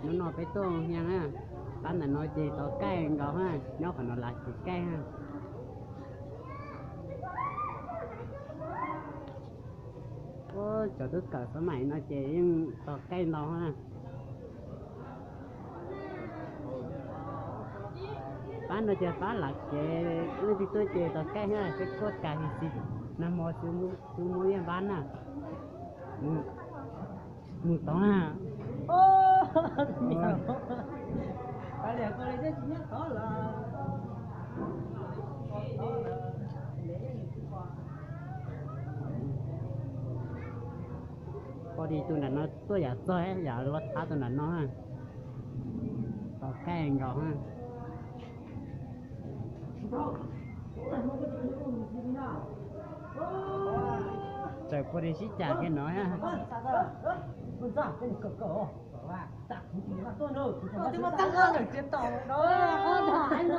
Hnub no peb tuaj mus hias na, pab ntawm no ces tos kaij nkaus ha, nyob qhov no lam ces kaij ha. Ua cov tub kawm xab maim no ces yeej tos kaij ntau ha. Pab no ces pab lam kev, leej twg tuaj ces tos kaij ha, peb tuaj kag lis xis, nag hmo xwb muab yeej pab na. Mus tod na. Pom li tus nram no tuaj yam txog yam los thab tus nram no, tos kaij nkaus. Txawm pua li sib cam kiag no. Txiav tom no.